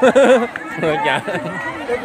မ့ၢ်ယၤတဘ့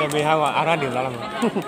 ၣ်ဟးဂီၤအါထီၣ်ဒံးလီၤလီၤမး.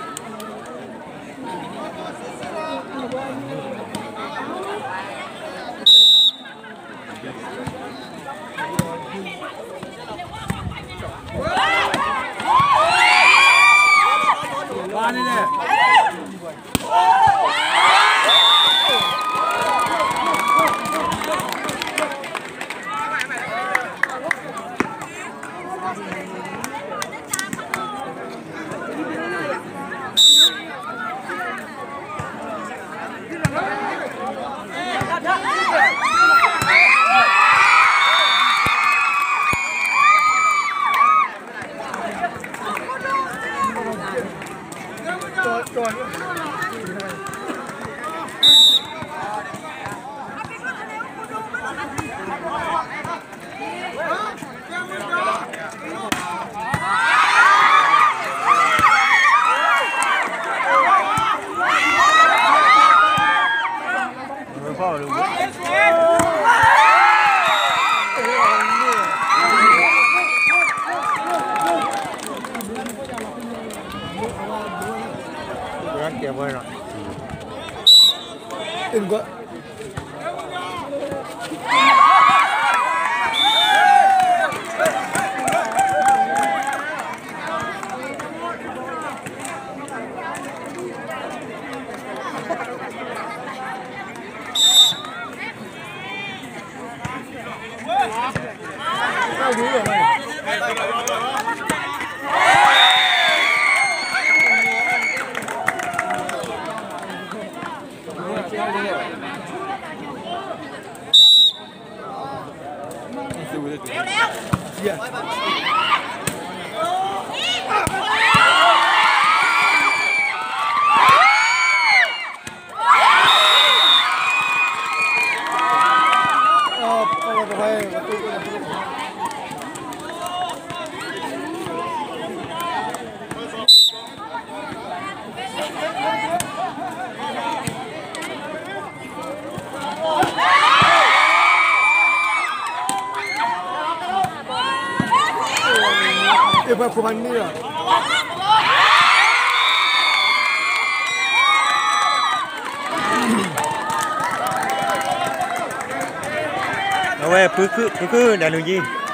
အဝဲ ဖုခု ဖုခု ဒၣ်လူၤယံၤ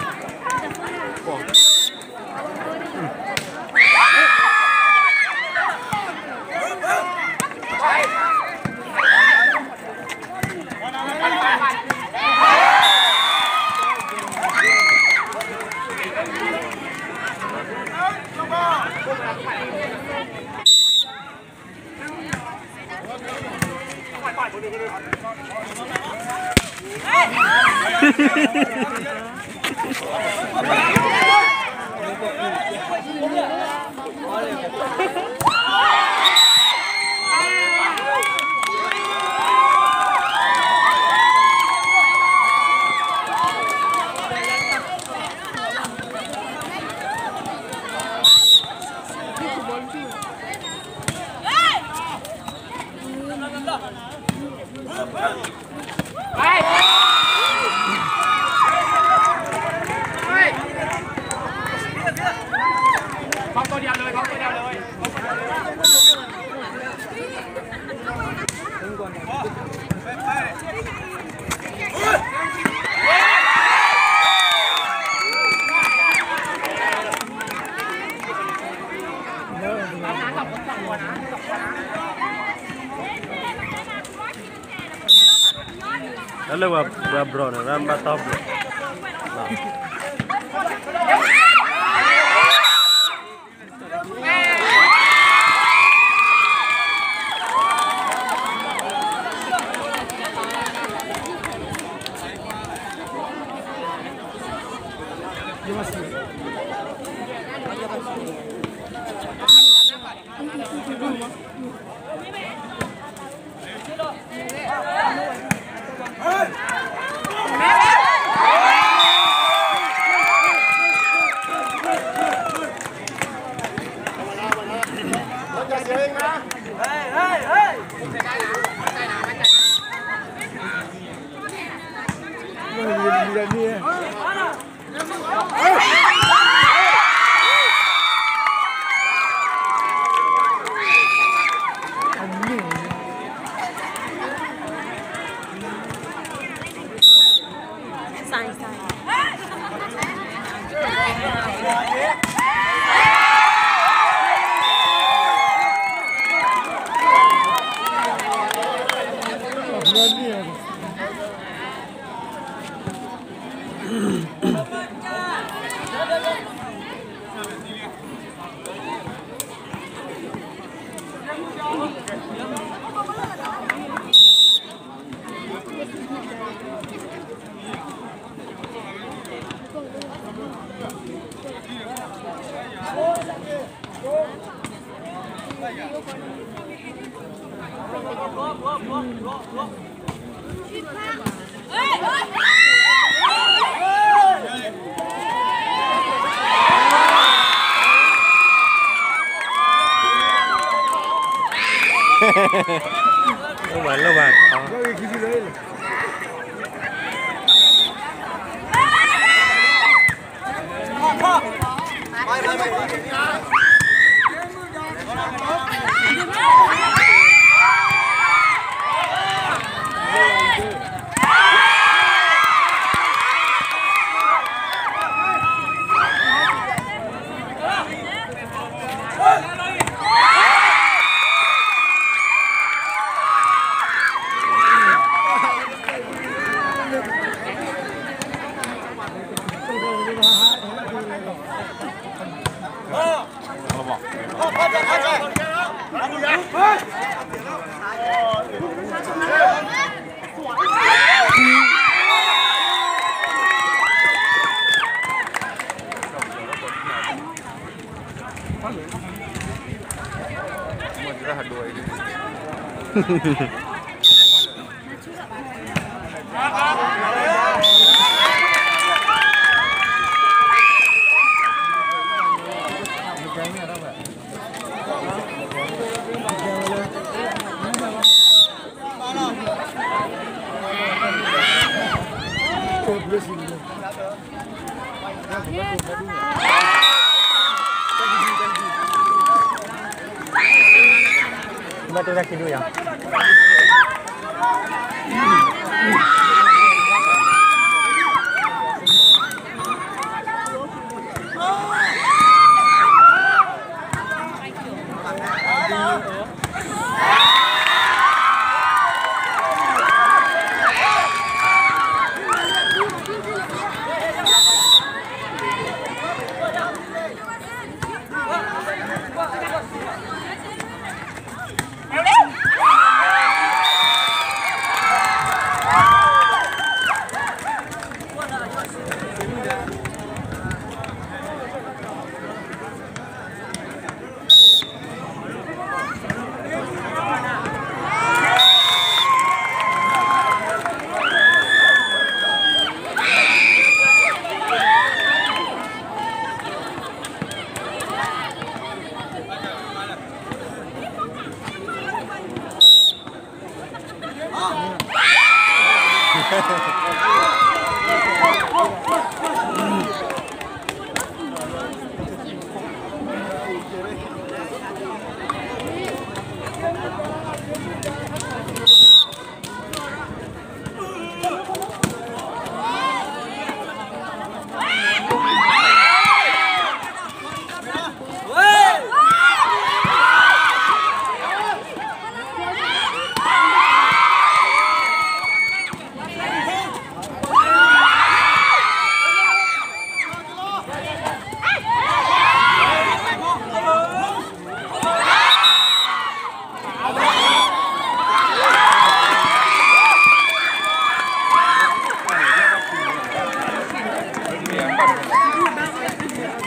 လၢပှၤဘျီန့ၣ် ဘၣ်တီၢ်ဘျီ လၢဝဲလၢဝဲ ဘၣ်တဲတၢ်ခံဒူၣ်ယၤ.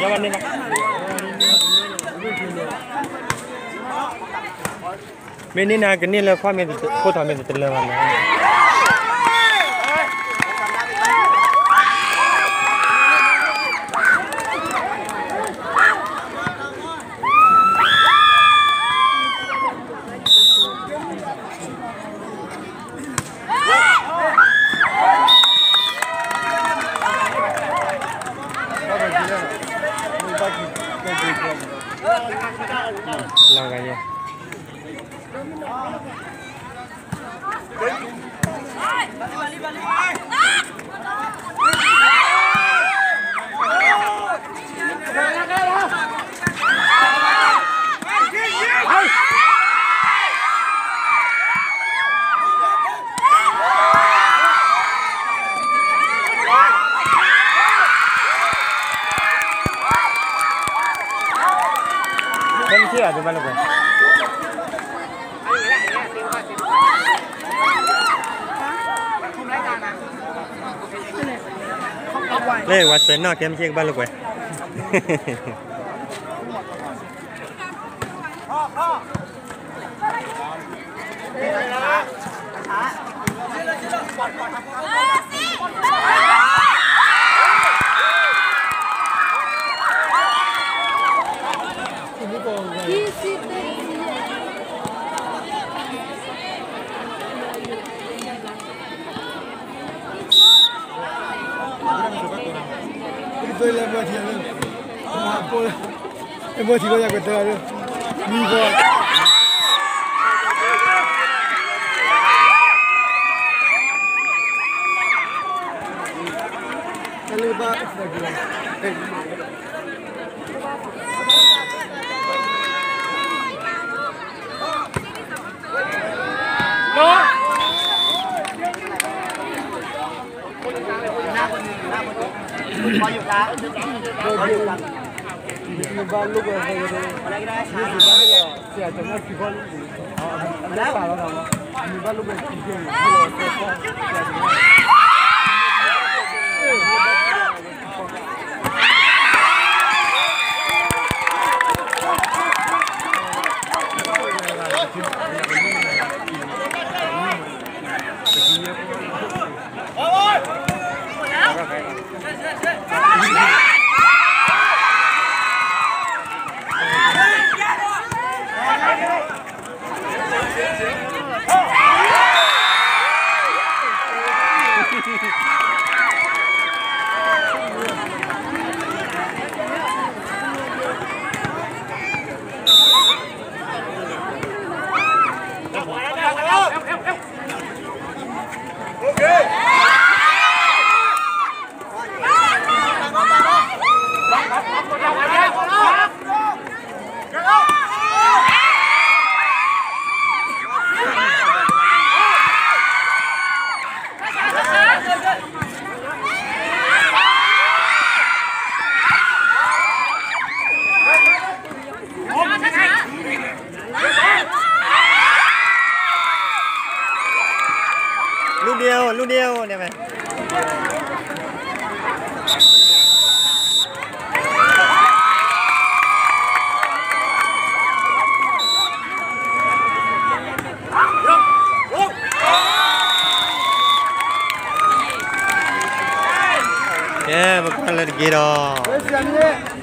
မ့ၢ်န့ၢ်နၤကန့ၢ်လၢခွါမ့ၢ်တခိၣ်ထီၣ်မ့ၢ်တလၢဘၣ်န့ၣ် လီၤဂာ်ယဲ ကဲမ့ၢ်ဆ့ၣ်ဂၤဒုးဘၣ်လိာ်ကွဲ လၢဝဲစဲးနီၣ်ကဲမ့ၢ်ဆ့ၣ်ကဘၣ်လိာ်ကွဲ လူဒ့အိၣ် လူဒ့အိၣ်န့ၣ်ဝဲ ကဲ ပကွၢ်လၢတက့ၢ်ဒီး